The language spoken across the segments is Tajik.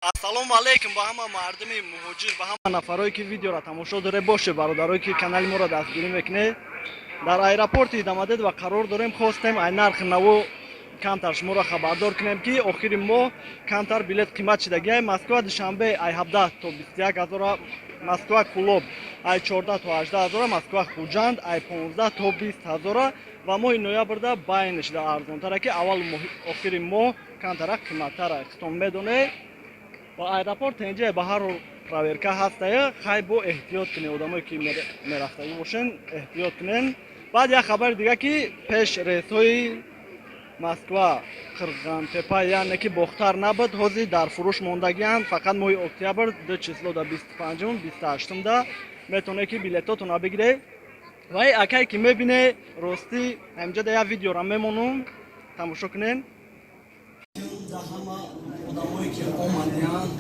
Ассалому алайкум ба ҳама мардуми муҳоҷир, ба ҳама нафарое, ки видеоро тамошо доре боше, бародарое, ки канали моро дастгирӣ мекунед. Дар аэропорти Домодедово қарор дорем. Хостем ай нархи наво камтар шуморо хабардор кунем, ки охири моҳ камтар билет қимат шидагиай. Москва Душанбе ай 17 то 21 ҳазора, Москва Кӯлоб ай 14 то 18 ҳазора, Москва Хуҷанд ай 15 то 20 ҳазора. Ва моҳи ноябрда байна шида арзонтара, ки аввал охири моҳ камтара қиматтара, хитон медонед. Ва аэропорт тенҷа, ба ҳар ҳол проверка ҳастая. Хай, бо эҳтиёт кунед, одамое ки мерафтагӣ бошен, эҳтиёт кунен. Баъд як хабари дига, ки пеш рейсҳои Москва Қирғантепа, яъне ки Бохтар набуд, ҳозир дар фурӯш мондагианд. Фақат моҳи октябр ду число да, 25-ум, 28-умда метавонед, ки билетотонро бигиред. Ва акае ки мебине, ростӣ, ҳаминҷода як видеора мемонум, тамошо кунен. Да ҳама одамое, ки омадиянд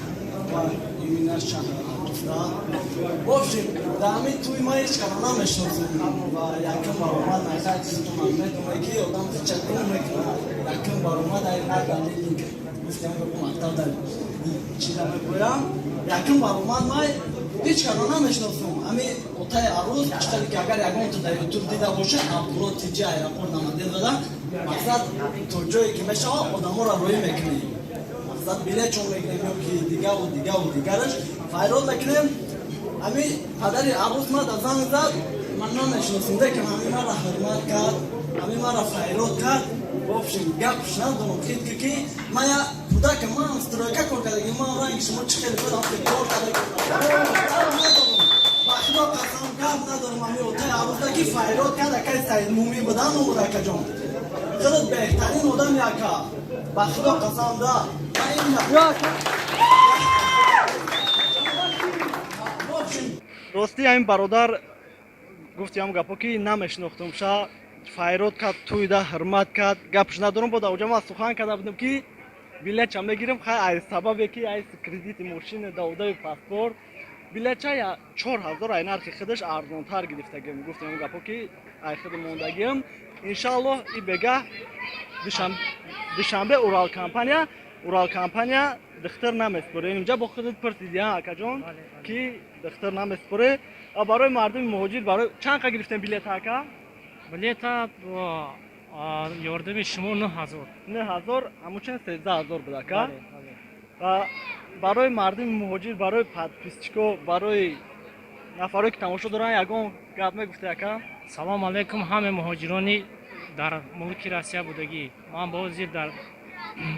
ва имина шаҳрда. В общем, дар ҳамин тӯи ман ҳеҷ кара намешносем ва якум баромад найхайтитонам медонед, ки одам чакун мекунад. Якум баромад ай нагали гуфтем, мактаб дар чиза мегӯям. Якум баромад май ҳеҷ кара намешносум. Ҳами отаи арӯз чиқаде, ки агар ягонто дар Ютуб дида боша, Абдулло тиҷи аэропорт Домодедово. Мақсад, то ҷое ки мешавад, одаморо роӣ мекунем. Мақсад, билетчон мегирем ё ки дигаву дигаву дигараш файрод мекунем. Ҳами падари арӯз мада занг зад, ман намешиносум, лекин ҳами мара ҳурмат кард, ҳами мара файрод кард. В общем, гапш надорам, хит ки ман я кӯдакам, ман стройка кор кардаги, ман ранги шумо чӣ хеле будам, кор кардаги надорам. Ба Худо қасам, гап надорам. Ҳами отаи арӯзда ки файрод кард, акаи Саидмумин будан омуд. Акаҷон, худат беҳтарин одами, ака, ба Худо қасам да. Ман в общем. Ростӣ, ҳамин бародар гуфти ҳам гапо, ки намешинохтум ша, файрод кард, тӯйда ҳурмат кард, гапш надорам. Бо даоҷа ман сухан карда будам, ки билетча мегирам. Хай, ай сабабе ки ай кредити мошина даводаи паспорт билетча я 4000 ай нархи худаш арзонтар гирифтагим. Гуфтем ҳам гапо, ки ай худи мондагиам. Иншааллоҳ, и бегаҳ Душанбе Урал компания духтар намеспоре. Инҷа бо худат пурсиди, акаҷон, ки духтар намеспоре. А барои мардуми муҳоҷир, барои чанд қа гирифтем билета, ака? Билета бо ёрдами шумо 9000. 9000, ҳамучен 13 000 буд, ака. Ва барои мардуми муҳоҷир, барои подписчико, барои нафарое, ки тамошо доранд, ягон гап мегуфте, ака? Салом алейкум ҳама муҳоҷирони дар мулки Россия будагӣ. Ман ҳозир дар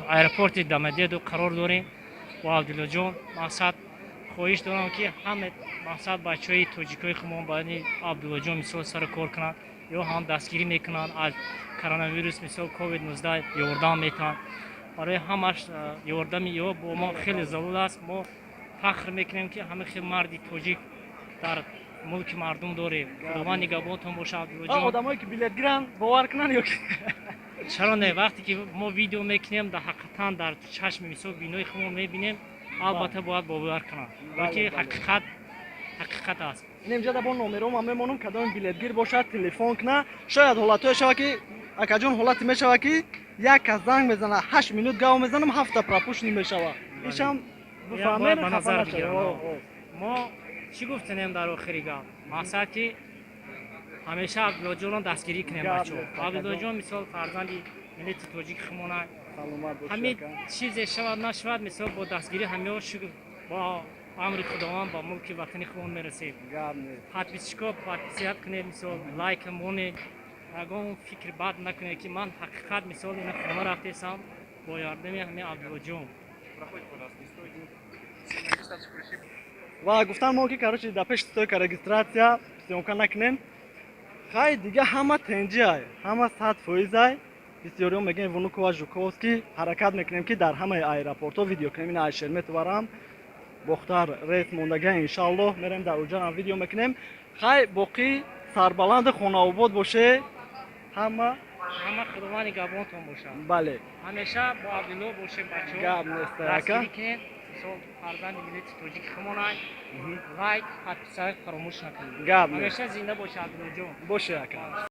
аэропорти Домодедово қарор дорем бо Абдуллоҷон. Мақсад, хоҳиш дорам, ки ҳама, мақсад, бачаҳои тоҷикои худмон баъди Абдуллоҷон мисол сари кор кунанд ё ҳам дастгирӣ мекунанд, аз коронавирус, мисол ковид 19 ёрдам метаҳанд. Барои ҳамаш ёрдами ё бо мо хеле зарур аст. Мо фахр мекунем, ки ҳама хел марди тоҷик дар мулки мардум дорем. Худованд нигаҳбонтон боша, Абдуллоҷон. Одамое, ки билет гиранд, бовар кунанд ё ки? Чаро не? Вақте ки мо видео мекунем, дар ҳақиқатан дар чашми, мисол, бинои худмон мебинем, албатта бояд бовар кунанд, ки ҳақиқат ҳақиқат аст. Инҷа бо номерома мемонам, кадоми билетгир бошад, телефон куна. Шояд ҳолатҳое шавад, ки, акаҷон, ҳолате мешавад, ки як кас занг мезана, 8 минут гав мезанам, ҳафта пропущенный мешавад. Ишам бояд ба назар бигирам. Мо чӣ гуфтанем дар охири гап? Мақсад, ки ҳамеша Абдуллоҷонро дастгирӣ кунем, бачаҳо. Абдуллоҷон, мисол, фарзанди миллати тоҷик химонад. Ҳамин чизе шавад, нашавад, мисол, бо дастгирӣ ҳамео, шукр, бо амри Худованд ба мулки ватани худмон мерасем. Подписчико, подписать кунед, мисол, лайк монед, ягон фикри бад накунед, ки ман ҳақиқат, мисол, ина хона рафтесам бо ёрдами ҳамин Абдуллоҷон. Проходите, пожалуйста, не стойте. Регистрацию пришли. Ва гуфтан мо, ки, короче, дар пеши стойка регистрация съёмка накунем. Хай, дига ҳама тенҷиай, ҳама 100%-ай. Бисёриҳо мегӯянд Внуково, Жуковский. Ҳаракат мекунем, ки дар ҳамаи аэропортҳо видео кунем. Ина ай Шереметьеворам Бохтар рейс мондага, иншааллоҳ, мерем, дар уҷарам видео мекунем. Хай, боқӣ сарбаланди хонаобод боше ҳама. Ҳама Худованд нигаҳбонтон бошад. Бале. Ҳамеша бо Абдулло бошем, бачаҳо. Гап нест, ака. Дастгирӣ кунед, мисол, фарзанди миллати тоҷики худмонай. Лайк, подписать фаромӯш накунед. Гап нест. Ҳамеша зинда боша, Абдуллоҷон. Боше, ака.